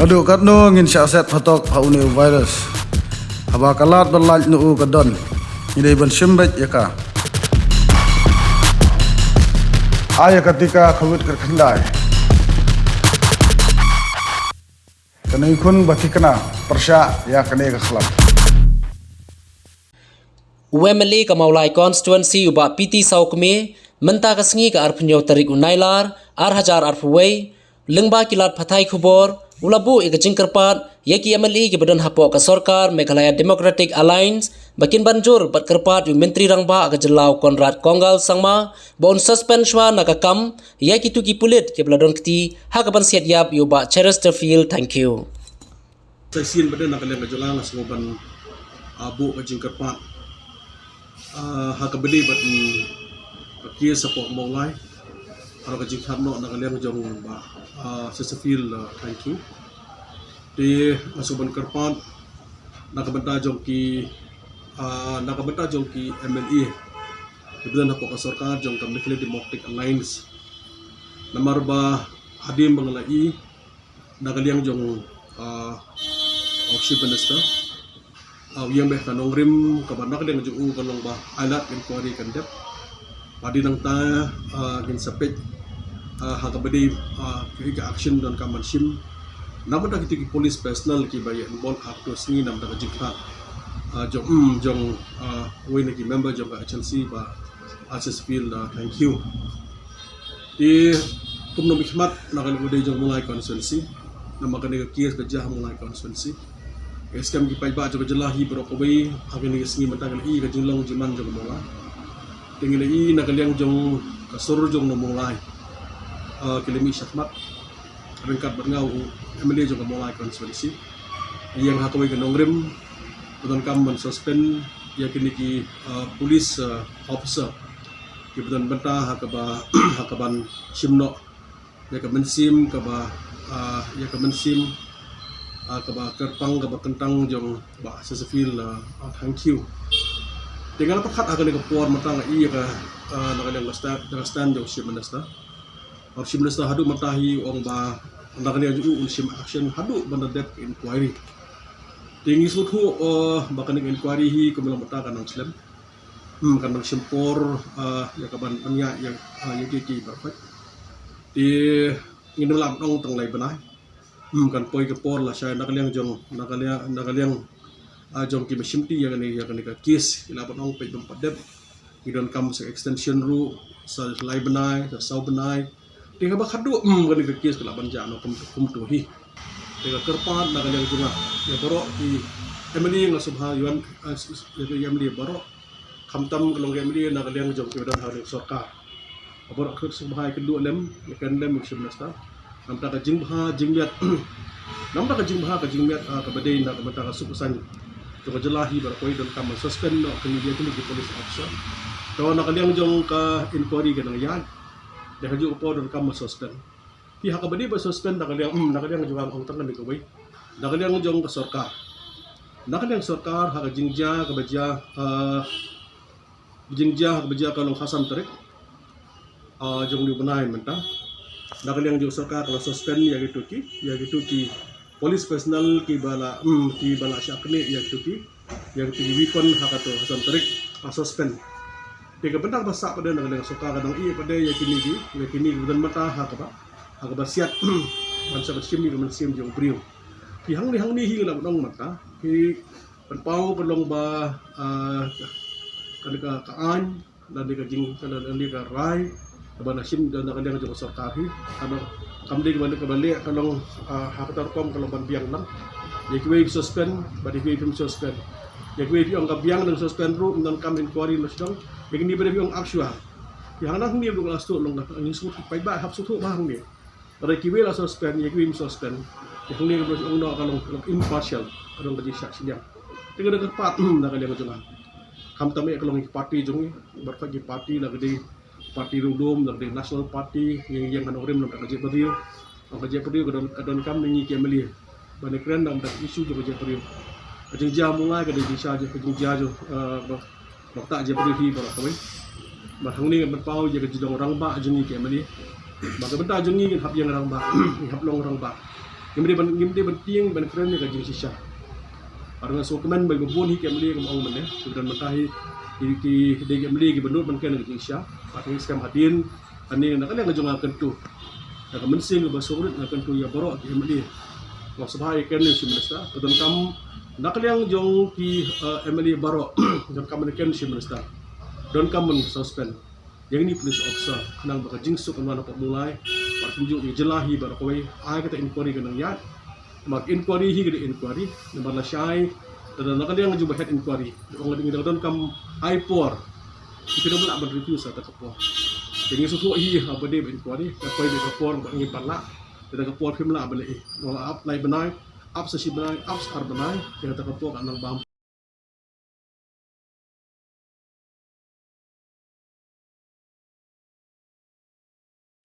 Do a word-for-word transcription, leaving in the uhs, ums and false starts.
Haduh katno ngin shah set phatok ha une u virus? Haba ka lad ban lait noh u ka don, ngi dei ban shim beit ïa ka. Ai ïa ka tika Covid kyrkhyndai. Kane khun ba thikna pyrshah ïa kane ka khlam. U M L A ka Mawlai constituency u Bah P T Sawkmie, mynta ka sngi ka arphew tarik u Nailar, ar hajar arphew wei, lyngba ki lad pathai khubor, u la buh ïa ka jingkyrpad ïa ki M L A kiba don hapoh ka sorkar Meghalaya Democratic Alliance ba kin ban jur bad kyrpad ïa u Myntri Rangbah ka jylla u Conrad Kongkal Sangma ba un suspend shuwa na ka kam ïa kito ki pulit kiba la don kti ha ka ban siat ïap ïa u Bah Chesterfield Thangkhiew. Sa shisien pat de na ka liang ka jylla nga sngew ban, ah, buh ka jingkyrpad, ah, ha kaba ïadei bad, mm, ka case hapoh Mawlai, ha ka jingkyrpad noh na ka liang jong Bah, ah, Chesterfield, ah, Thangkhiew. Te nga sngew ban kyrpad na ka bynta jong ki, ah, na ka bynta jong ki M L A kiba don hapoh ka sorkar jong ka Meghalaya Democratic Alliance. Namar ba hadien ba nga la ïohi na ka liang jong, ah, u Chief Minister, ah, u ïeng beit ha ka nongrim kaba na ka liang jong u ka long ba ailad inquiry kan dep. Ba dei nangta, ah, ngin sa peit, ah, ha kaba dei, ah, ka action donkam ban shim na ka bynta kito ki police personnel kiba ïa involve ha kato ka sngi na ka bynta ka jingkyrpad, ah, jong, mm, jong, ah, uwei na ki member jong ka H L C Bah Chesterfield, ah, Thangkhiew. Te kumno ba khmat na ka liang u dei jong Mawlai constituency, namar kane ka case ka jia ha Mawlai constituency. Ka skhem ki paidbah jong ka jylla hi baroh kawei ha kine ki sngi mynta ka la i ka jinglong jingman jong ka Mawlai. Te ngi la i na ka liang jong ka sur jong ka Mawlai, ah, ki la mih shakhmat ryngkat bad nga u M L A jong ka Mawlai constituency. Ïeng ha kawei ka nongrim ba donkam ban suspend ïa kine ki, ah, police, ah, officer kiba don bynta ha kaba, ha kaban shim noh ïa ka mynsiem kaba, ah, ïa ka mynsiem, ah, kaba kyrpang kaba kyntang jong Bah Chesterfield, ah, Thangkhiew. Te nga la pyrkhat ha kane ka por mynta nga i ïa ka, ah, na ka liang ka stand, ka stand jong u Chief Minister. Bad u Chief Minister haduh mynta hi u ong ba na ka liang jong u un shim action haduh ban da dep ka inquiry. Te ngi sngewthuh, eh, ba kane ka inquiry hi kumba long mynta kan nang slem. Hmm, kan nang shim por, eh, ïa kaban pynïaid ïa, eh, ïa kiei kiei baroh. Te ngin ym lah ban ong tang lai bnai. Hmm, kan poi ka por lashai na ka liang jong, na ka liang, na ka liang, ah, jong ki ba shimti ïa kane, ïa kane ka case, ki lah ban ong peit bym pat dep. Ki donkam sa extension ruh, sa lai bnai, sa saw bnai. Te kaba khadduh, hmm, kane ka case ka lah ban jia noh kum, kumto hi. Te ka kyrpad na ka liang jong nga ïa baroh ki M L A, nga sngewbha ïa wan, ah, ïa ki M L A baroh. Khamtam ka long ka M L A na ka liang jong ki ba don ha ka sorkar. Baroh ka sngewbha ïa ka duh lem, ïa ka lem ïa ka Chief Minister. Namar ka jingbha jingmiat, namar ka jingbha ka jingmiat, ah, kaba dei na ka bynta ka suk ka saiñ jong ka jylla hi baroh kawei donkam ban suspend noh kine, ïa kine ki police officer. Te na ka liang jong ka inquiry ka nang ïaid, ïa kajuh ka por donkam ban suspend. Te ha kaba dei ban suspend na ka liang, hmm, na ka liang jong nga ong tang kane kawei. Na ka liang jong ka sorkar. Na ka liang sorkar ha ka jingjia kaba jia, ah, jingjia ha kaba jia ka long khatsan tarik, ah, jong une u bnai mynta. Na ka liang jong sorkar ka la suspend ïa kito ki, ïa kito ki police personnel kiba la, hmm, kiba la shah knieh ïa kito ki, ïa kito ki weapon ha kato khatsan tarik, ka suspend. Te ka bynta kaba sah pat de na ka liang sorkar ka dang ïeh pat de ïa kine ki, ïa kine ki ba don mynta ha kaba, ha kaba siat, ban sa ka shim ïa ka mynsiem jong u briew. Te hangne hangne hi nga lah ban ong mynta, te pynpaw ka long ba, ah, kane ka, ka aiñ, lane ka jing, lane ka rai kaba nang shim na ka liang jong ka sorkar hi. Kane kam dei kaba, kaba leh ka long, ah, ha kata rukom ka long ban biang lang. Ïa kiwei ki suspend bad ïa kiwei kim suspend. Ïa kiwei ki ong ka biang nang suspend ruh, nang kam inquiry nang sdang. Ïa kine ba dei ki ong ap shuwa. Ïa hangne hangne ruh ka la sdang long ka, ngi sngewthuh paidbah hap sngewthuh ba hangne. Lada kiwei la suspend, ïa kiwei im suspend. Ïa hangne ka long, ka long impartial, ka long ka jingshah shiliang. Te ka dei ka pat na ka liang jong nga. Khamtam eh ka long ki party jong ngi, baroh ki party, la ka dei party riewlum, la ka dei National Party, ïeng ïeng ha nongrim na ka jaitbynriew. Ka jaitbynriew ka don, ka donkam na ngi ki M L A ban ïakren na ka issue jong ka jaitbynriew. Ka jingjia Mawlai ka dei jingjia jong, ka jingjia jong, eh, ba, ba ka jaitbynriew hi baroh kawei. Bad hangne ngan pynpaw ïa ka jinglong rangbah jong ngi ki M L A. Ba ka bynta jong ngi ngin hap ïeng rangbah, ngin hap long rangbah. Ngim dei ban, ngim dei ban tieng ban kren ïa ka jingshisha. Bad nga sngewkmen ba kiba bun hi ki M L A, kum ong mynne, kiba don mynta hi, ki, ki dei ki M L A kiba nud ban kren ïa ka jingshisha. Bad nga skhem hadien, kane na ka liang jong nga kyntu, na ka mynsiem kaba sngewrit nga kyntu ïa baroh ki M L A. Nga sngewbha ïa kren ïa u Chief Minister, ka donkam na ka liang jong ki, eh, M L A baroh, donkam ban kren ïa u Chief Minister. Donkam ban suspend ïa kine ki police officer, khnang ba ka jingsuk kan wan hapoh Mawlai, bad kumjuh ïa ka jylla hi baroh kawei. Ai kata inquiry kan nang ïaid. Namar inquiry hi ka dei inquiry, namar lashai, lada na ka liang jong ba head inquiry, da ong la dei, da ka donkam ai por. Ki kynnoh ba lah ban refuse ïa kata ka por. Te ngi sngewthuh hi haba dei ba inquiry, ka poi da ka por ba ngi pan lah, da ka por phim lah ban leh. Ap lai bnai, ap sa shi bnai, ap sa ar bnai, ïa kata ka por kan nang bam.